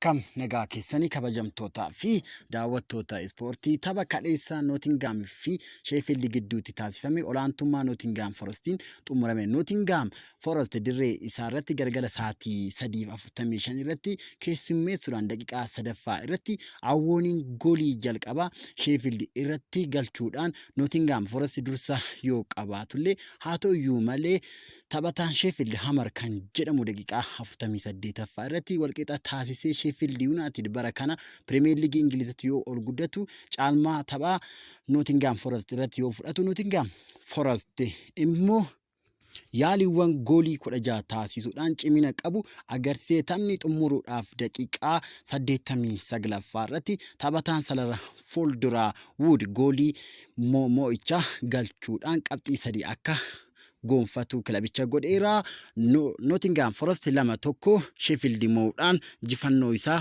Akkam nagaa keessanii, kabajamtootaa fi daawwattoota ispoortii? Tapha kaleessaa Nootingaam fi Sheefiildi gidduutti taasifame olaantummaa Nootingaam Forestiin xumurame. Nootingaam Forest dirree isaa irratti galgala sa'aatii 3:45 irratti keessummeessuudhaan daqiiqaa sadaffaa irratti Awwooniin goolii jalqabaa Sheefiildi irratti galchuudhaan Nootingaam Forest dursa yoo qabaatullee, haa ta'uyyuu malee taphataan Sheefiild Hamar kan jedhamu daqiiqaa 48ffaa irratti walqixa taasisee. Sheefiild Yuunaayitid bara kana Pirimeer Liigii Ingilizitti yoo ol guddatu caalmaa taphaa Nootingaam Forest irratti yoo fudhatu, Nootingaam Forest immoo yaaliiwwan goolii 16 taasisuudhaan cimina qabu agarsiisee, taphni xumuruudhaaf daqiiqaa 89ffaa irratti taphataan sarara fuulduraa Wood goolii mo'ichaa galchuudhaan qabxii 3 akka gonfatu kilabicha godheera. Nottingham Forest 2-1 Sheffield mo'uudhaan injifannoo isaa